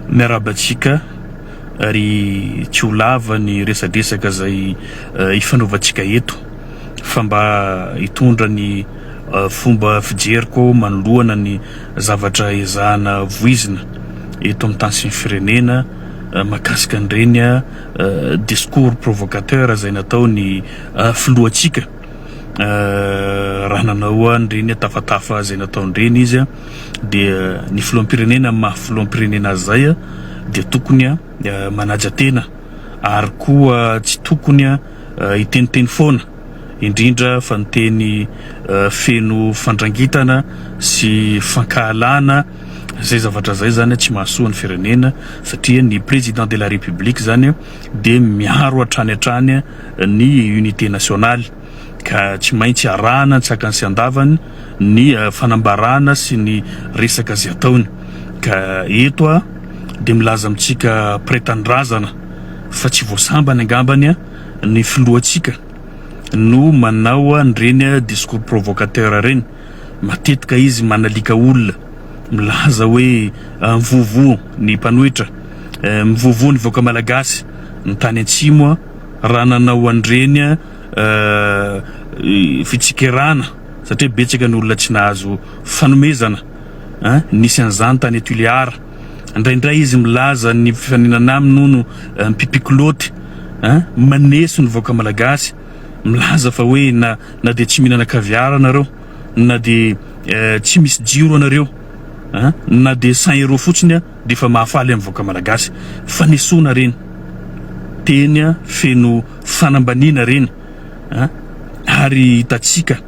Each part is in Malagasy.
Miarahaba antsika ary tsy ho lava ny resadresaka izay ifanaovantsika eto fa mba hitondra ny fomba fijeriko manoloana ny zavatra ezahana voizina eto amin'ny tany sy ny firenena mahakasika an'ireny discours provocateur izay nataon'ny filohantsika raha nanao an'ireny tafatafa izay nataony ireny izy dia ny filoham-pirenena amin'ny maha filoham-pirenena azy izay dia tokony manaja tena ary koa tsy tokony hiteniteny foana indrindra fa ny teny feno fandrangitana sy fankahalana izay zavatra izay zany tsy mahasoa ny firenena satria ny président de la république zany dia miaro hatrany hatrany ny unité nationale ka tsy maintsy arahana an-tsakany sy an-davany ny fanambarana sy ny resaka izay ataony ka eto aho dia milaza amintsika mpiray tanindrazana fa tsy vao sambany angambany ny filohantsika no manao an'ireny discours provocateur ireny, matetika izy manaliaka olona milaza hoe mivovo ny mpanohitra, mivovo ny vahoaka malagasy, ny tany atsimo raha nanao an'ireny fitsikerana satria betsaka ny olona tsy nahazo fanomezana an, nisy an'izany tany Tuléar, indraindray izy milaza ny mpifaninana aminy hono mpipikiloty an, maneso ny vahoaka malagasy, milaza fa hoe na na dia tsy mihinana caviar nareo, na dia tsy misy jiro anareo an, na dia cent euros fotsiny dia efa mahafaly amin'ny vahoaka malagasy. Fanesoana ireny, teny feno fanambaniana ireny an, ary hitantsika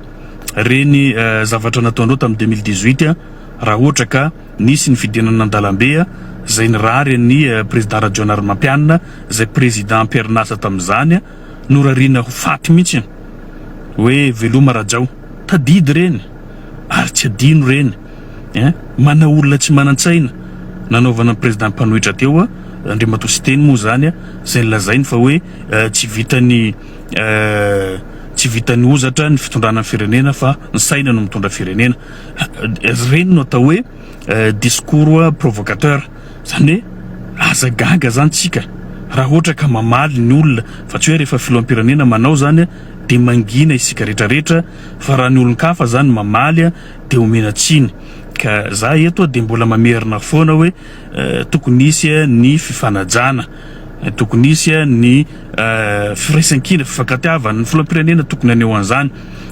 ireny zavatra nataondreo tamin'ny 2018 raha ohatra ka nisy ny fidinana an-dalambe izay nirary an'ny président Rajaonarimampianina izay président am-perinasa tamin'izany, norariana ho faty mihitsy hoe veloma Rajao, tadidy ireny ary tsy adino ireny eh, mana olona tsy manan-tsaina nanaovana ny président mpanohitra teo Andriamatoa Siteny moa izany izay nolazainy fa hoe tsy vitan'ny tsy vitan'ny hozatra ny fitondrana ny firenena fa ny saina no mitondra firenena. Ireny no atao hoe discours provocateur. Izany hoe aza gaga izany tsika raha ohatra ka mamaly ny olona fa tsy hoe rehefa filoham-pirenena manao izany dia mangina isika rehetra rehetra fa raha ny olon-kafa izany mamaly dia omena tsiny. Ka za eto dia mbola mamerina foana hoe tokony hisy ny fifanajana, tokony hisy ny firaisankina, fifankatiavana, ny filoham-pirenena tokony haneho an'izany.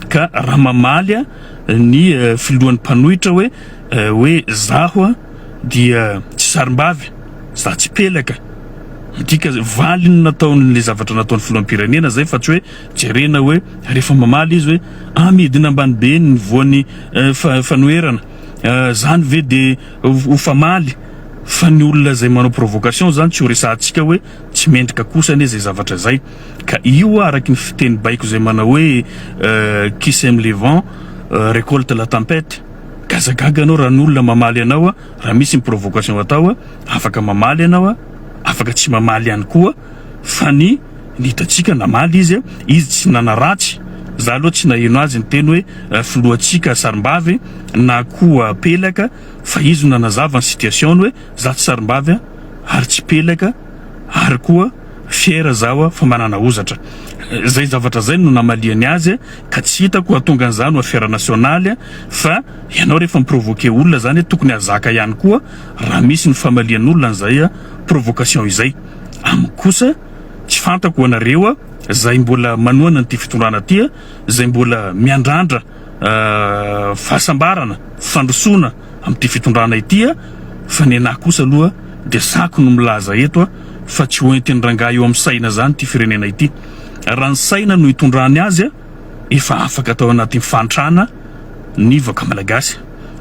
Ka raha mamaly ny filohan'ny mpanohitra hoe hoe zaho dia tsy sarimbavy, za tsy pelaka, midika valiny nataon'le zavatra nataon'ny filoham-pirenena zay fa tsy hoe jerena hoe rehefa mamaly izy hoe ah midina ambany be ny voan'ny fanoherana, zany ve de ho famaly fa ny olona zay manao provocation zany tsy ho resahantsika hoe tsy mendrika kosa anie zay zavatra zay ka io araky ny fiteny baiko zay manao hoe qui sème le vent récolte la tempête. Gaza gaga anao raha ny olona mamaly anao raha misy ny provocation atao afaka mamaly ianao afaka tsy mamaly ihany koa fa ny ny hitantsika namaly izy izy tsy nanaratsy za aloha tsy naheno azy niteny hoe filohantsika sarimbavy na koa pelaka fa izy no nanazava ny situation-ny hoe za tsy sarimbavy ary tsy pelaka ary koa fier zaho fa manana hozatra. Zay zavatra zay no namaliany azy ka tsy hitako hatonga an'izany ho affaire nationale fa ianao rehefa mi-provoquer olona zany tokony hazaka ihany koa raha misy ny famalian'olona an'izay provocation izay. Amiko kosa tsy fantako ho anareo zay mbola manohana an'ity fitondrana ty zay mbola miandrandra fahasambarana, fandrosoana amin'ity fitondrana ity fa ny anah kosa aloha dia sako no milaza eto fa tsy ho entin'ny rangahy eo amin'ny saina zany ity firenena ity. Raha ny saina no hitondrany azy efa afaka tao anatin'ny fahantrana ny vahoaka malagasy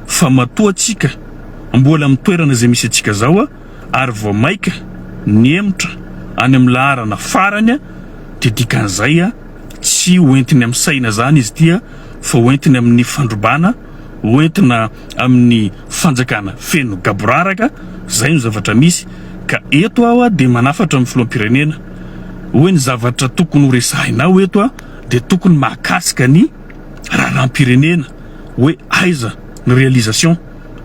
fa matoa tsika mbola amin'ny toerana izay misy antsika zao ary vao maika nihemotra any amin'ny laharana farany dia dikan'izay tsy ho entiny amin'ny saina zany izy ity fa ho entiny amin'ny fandrobana ho entina amin'ny fanjakana feno gaboraraka, zay no zavatra misy, ka eto aho dia manafatra amin'ny filoham-pirenena hoe ny zavatra tokony ho resahinao eto dia tokony mahakasika ny raharaham-pirenena hoe aiza ny réalisation,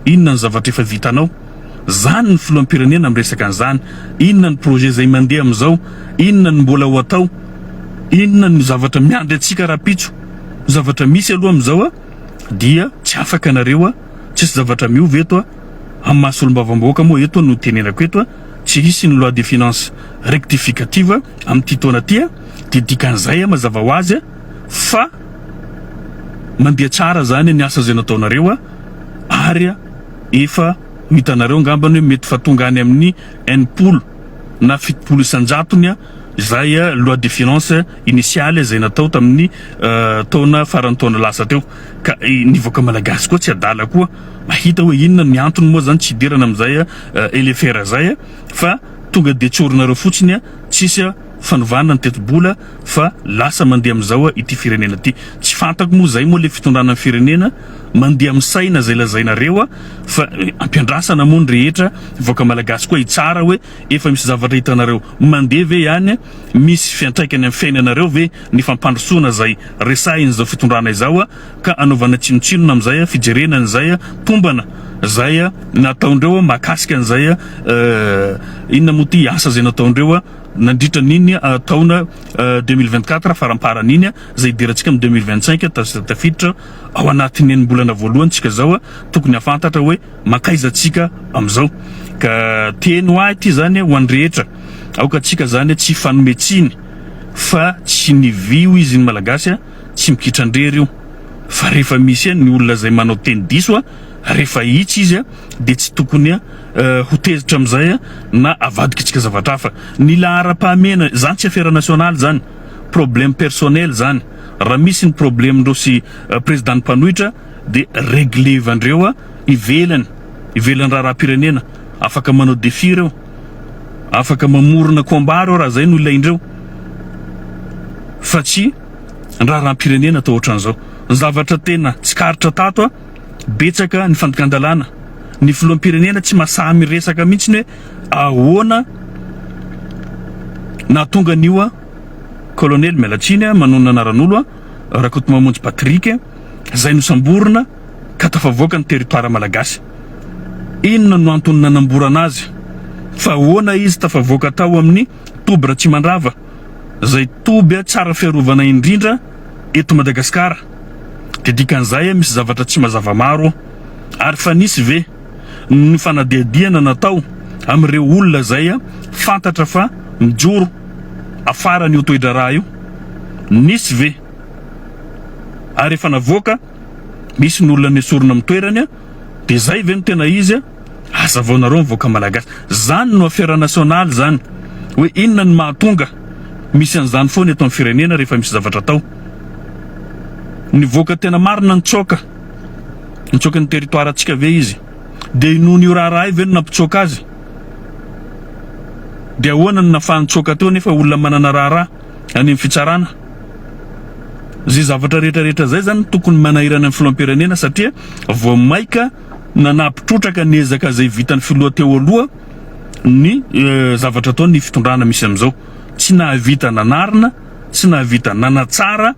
inona ny zavatra efa vitanao. Zany ny filoham-pirenena miresaka an'izany. Inona ny projet izay mandeha amin'izao? Inona no mbola ho atao? Inona no zavatra miandry antsika rahampitso? Ny zavatra misy aloha amin'izao dia tsy afaka nareo, tsisy zavatra miova eto, amin'ny maha solombavambahoaka moa eto no tenenako eto, tsy hisy ny loi de finances rectificative amin'ity taona ity, dia dikan'izay mazava ho azy fa mandeha tsara zany ny asa izay nataonareo ary efa ho hitanareo angambany hoe mety fa tonga any amin'ny 60 na 70 isan-jatony izay loi de finances initiale izay natao tamin'ny taona faran'ny taona lasa teo. Ka ny vahoaka malagasy koa tsy adala koa mahita hoe inona ny antony moa zany tsy hidirana amin'izay LFR izay fa tonga dia tsorinareo fotsiny tsisy fanovana ny tetibola fa lasa mandeha amin'izao ity firenena ity. Tsy fantako moa izay moa le fitondrana ny firenena mandeha amin'ny saina izay lazainareo fa ampiandrasana moa ny rehetra vahoaka malagasy koa hitsara hoe efa misy zavatra hitanareo mandeha ve ihany misy fiantraikany amin'ny fiainanareo ve ny fampandrosoana izay resahin'izao fitondrana izao ka anaovana tsinontsinona amin'izay fijerena an'izay tombana izay nataondreo mahakasika an'izay inona moa ity asa izay nataondreo nandritra an'iny taona 2024 faramparany iny izay hidirantsika amin'ny 2025 tafiditra ao anatin'ny enim-bolana voalohany tsika izao tokony hahafantatra hoe mankaiza tsika amin'izao ka teny ho ahy ity zany ho an'ny rehetra aoka tsika zany tsy hifanome tsiny fa tsy ny vy hoy izy ny malagasy tsy mikitran-drery io fa rehefa misy ny olona izay manao teny diso rehefa hitsy izy dia tsy tokony ho tezitra amin'izay na avadikitsika zavatra hafa. Ny laharam-pahamehana, izany tsy afera nasionaly izany, problème personnel izany. Raha misy ny problème-ndreo sy président-n'ny mpanohitra dia regler-vandreo ivelany, ivelan'ny raharaham-pirenena. Afaka manao défi ireo, afaka mamorona combat ireo raha izay no ilain-dreo fa tsy ny raharaham-pirenena atao ohatran'izao. Ny zavatra tena tsikaritra tato, Betsaka ny fandikan-dalàna. Ny filoham-pirenena tsy mahasahy miresaka mihitsy ny hoe ahoana nahatonga an'io colonel, miala tsiny manonona anaran'olo, Rakotomamonjy Patrick izay nosamborina ka tafavoaka ny territoire malagasy. Inona no antony nanamborana azy? Fa ahoana izy tafavoaka tao amin'ny toby Ratsimandrava izay toby tsara fiarovana indrindra eto Madagasikara? Dia dikan'izay misy zavatra tsy mazava maro ary fa nisy ve ny fanadihadihana natao amin'ireo olona izay fantatra fa mijoro afaran'io toe-draharaha io? Nisy ve? Ary efa navoaka misy ny olona nesorina amin'ny toerany dia izay ve no tena izy? Hazavaonareo ny vahoaka malagasy. Zany no afera nasionaly zany. Hoe inona no mahatonga misy an'izany foana eto amin'ny firenena rehefa misy zavatra atao. Nivoaka tena marina nitsoaka. Nitsoaka ny territoire antsika ve izy? Dia inoana io raharaha io ve no nampitsoaka azy? Dia ahoana no nafahany nitsoaka teo nefa olona manana raharaha any amin'ny fitsarana? Izay zavatra rehetra rehetra izay zany tokony manahirana ny filoham-pirenena satria vao maika Nanampy trotraka ny ezaka izay vitan'ny filoha teo aloha ny zavatra ataon'ny fitondrana misy amin'izao. Tsy nahavita nanarina, tsy nahavita nanatsara,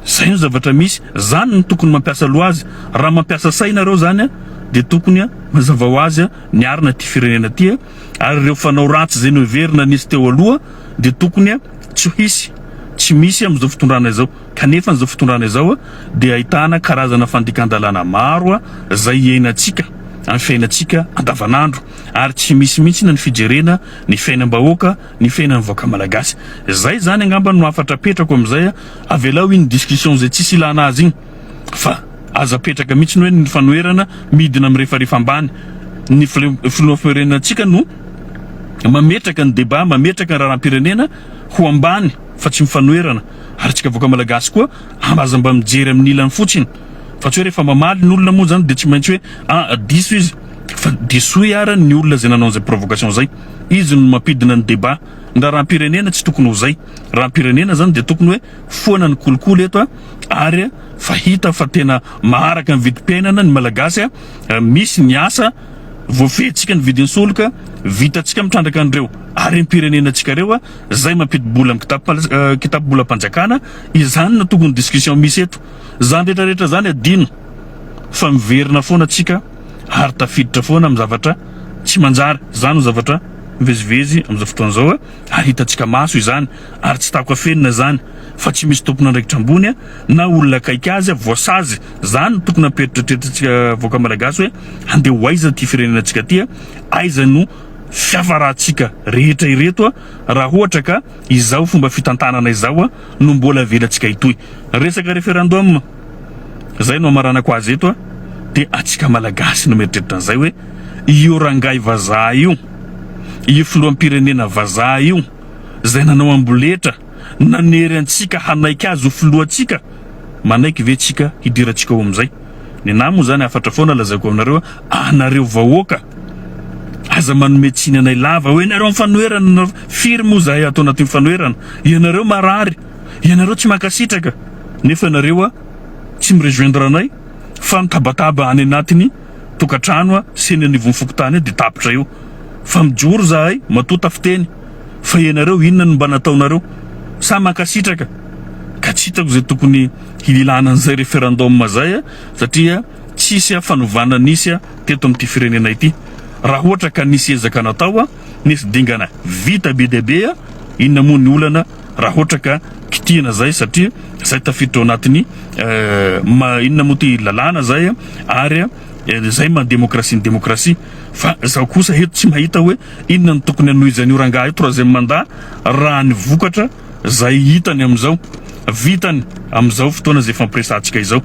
izay no zavatra misy. Izany no tokony mampiasa loha azy. Raha mampiasa saina ireo izany dia tokony mazava ho azy niarina ity firenena ity ary ireo fanao ratsy izay noheverina nisy teo aloha dia tokony tsy hisy, tsy misy amin'izao fitondrana izao. Kanefa izao fitondrana izao dia ahitana karazana fandikan-dalàna maro izay iainantsika amin'ny fiainantsika andavanandro ary tsy misy mihitsy ny fijerena ny fiainam-bahoaka, ny fiainan'ny vahoaka malagasy. Izay izany angamba no hafatra apetrako amin'izay, avelao iny discussion izay tsisy ilana azy iny fa aza apetraka mihitsy ny hoe ny fanoherana midina mirefarefa ambany. Ny filoham-pirenenantsika no mametraka ny débat, mametraka ny raharaham-pirenena ho ambany fa tsy mifanoherana. Ary tsika vahoaka malagasy koa aza mba mijery amin'ny ilany fotsiny fa tsy hoe rehefa mamaly ny olona moa zany dia tsy maintsy hoe ah diso izy fa disoy ara ny olona izay nanao an'izay provocation zay. Izy no mampidina ny débat. Ny raharaham-pirenena tsy tokony ho zay. Raharaham-pirenena zany dia tokony hoe foana ny kolikoly eto ary fa hita fa tena maharaka ny vidim-piainana ny malagasy, misy ny asa, voafehintsika ny vidin'ny solika, vitantsika mitrandraka an'ireo harem-pirenenantsika ireo. Zay mampidi-bola am kitapo kitapo-bolam-panjakana, izany no tokony discussion misy eto. Zany rehetra rehetra zany adino fa miverina foana tsika ary tafiditra foana am zavatra tsy manjary. Izany no zavatra mivezivezy amin'izao fotoana izao ary hitantsika maso izany ary tsy tako afenina izany fa tsy misy tompon'andraikitra ambony na olona akaiky azy voasazy. Izany no tokony hampieritreritretsika vahoaka malagasy hoe handeha ho aiza ity firenenantsika ity, aiza no fiafarantsika rehetra ireto raha ohatra ka izao fomba fitantanana izao no mbola avelantsika hitohy. Resaka referendum, izay no hamaranako azy eto, dia antsika Malagasy no mieritreritra an'izay hoe io rangahy vazaha io, io filoham-pirenena vazaha io izay nanao amboletra nanery antsika hanaiky azy ho filohantsika, manaiky ve tsika hidirantsika ao amin'izay? Nenaha moa izany hafatra foana lazaiko aminareo, anareo vahoaka, aza manome tsiny anay lava hoe nareo amin'ny fanoherana, firy moa zahay ato anatin'ny fanoherana, ianareo marary, ianareo tsy mankasitraka, nefa ianareo tsy mi-rejoindre anay fa mitabataba any anatin'ny tokantrano sy eny anivon'ny fokontany eo dia tapitra eo. Fa mijoro zahay matoa tafiteny fa ianareo inona no mba nataonareo? Sa mankasitraka? Ka tsy hitako izay tokony hilana an'izay referendum zay satria tsisy fanovana nisy teto amin'ity firenena ity. Raha ohatra ka nisy ezaka natao, nisy dingana vita be dia be, inona moa ny olana raha ohatra ka kitihina zay satria zay tafiditra ao anatin'ny inona moa ty lalàna zay ary zay maha demokrasia ny demokrasia. Fa zaho kosa eto tsy mahita hoe inona no tokony hanohizan'io rangahy io troisième mandat raha ny vokatra zay hitany amin'izao, vitany amin'izao fotoana izay ifampiresahantsika izao.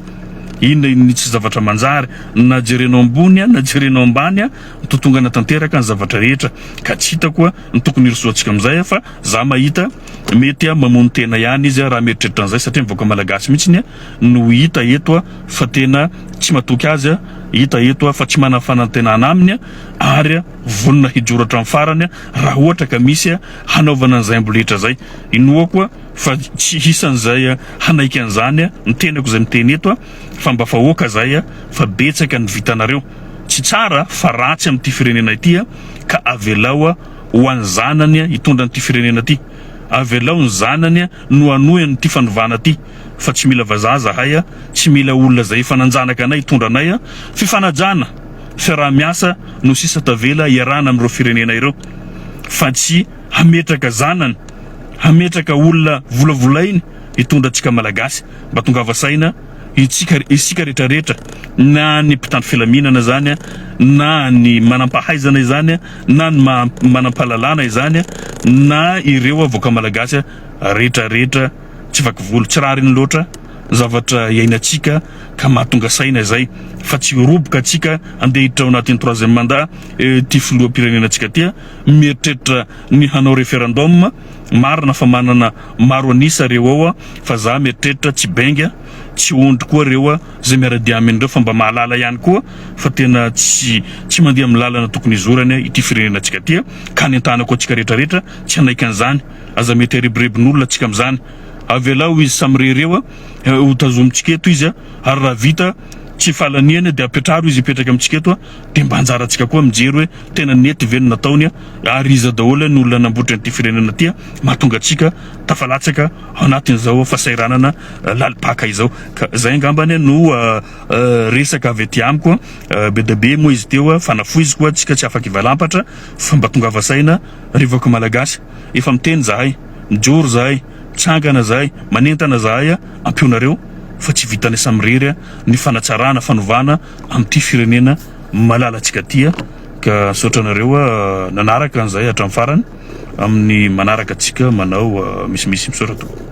Inona ny tsy zavatra manjary, na jerenao ambony na jerenao ambany, mitotongana tanteraka ny zavatra rehetra ka tsy hitako ny tokony hirosoantsika amin'izay fa za mahita mety mamono tena ihany izy raha mieritreritra an'izay satria ny vahoaka malagasy mihitsy no hita eto fa tena tsy matoky azy, hita eto fa tsy manana fanantenana aminy ary vonona hijoro hatramin'ny farany raha ohatra ka misy hanaovana an'izay amboletra izay. Inoako fa tsy hisy an'izay hanaiky an'izany ny tenako izay miteny eto fa mba vahoaka izay fa betsaka ny vitanareo. Tsy tsara fa ratsy amin'ity firenena ity ka avelao ho an'ny zanany hitondra an'ity firenena ity. Avelao ny zanany no hanohy an'ity fanovana ity fa tsy mila vazaha zahay, tsy mila olona izay efa nanjanaka anay hitondra anay. Fifanajana, fiaraha-miasa no sisa tavela iarahana amin'ireo firenena ireo fa tsy hametraka zanany, hametraka olona volavolainy hitondra antsika Malagasy. Mba tongava saina itsika, isika rehetra rehetra na ny mpitandro filaminana izany na ny manampahaizana izany na ny manampahalalana izany na ireo avoaka Malagasy rehetra rehetra tsy vaky volo, tsy rariny loatra zavatra iainantsika ka mahatonga saina izay fa tsy roboka antsika andeha hiditra ao anatin'ny troisième mandat ity filoham-pirenena antsika ity mieritreritra ny hanao référendum marina fa manana maro an'isa reo ao fa za mieritreritra tsy benga tsy ondry koa reo zay miara-dia aminy reo fa mba mahalala ihany koa fa tena tsy tsy mandeha amin'ny lalana tokony hizorany ity firenena antsika ity ka anentanako antsika rehetra rehetra tsy hanaiky an'izany aza mety harebirebin'olona tsika amin'izany avelao izy samirery eo ho tazomintsika eto izy ary raha vita tsy falaniany dia apetraro izy hipetraka amintsika eto dia mba anjarantsika koa mijery hoe tena nety ve ny nataony ary iza daholo ny olona namboatra an'ity firenena ity mahatonga antsika tafalatsaka ao anatin'izao fahasahiranana lalim-paka izao ka zay angambany no resaka avy aty amiko be dia be moa izy teo fa nafoiziko antsika tsy afaka hivalampatra fa mba tongava saina ry vahoaka malagasy efa miteny zahay mijoro zahay mitsangana zahay manentana zahay ampionareo fa tsy vitanay samirery ny fanatsarana fanovana amin'ity firenena malalantsika ty ka misaotra anareo nanaraka an'izay hatramin'ny farany amin'ny manaraka antsika manao misimisy misaotra tompoko.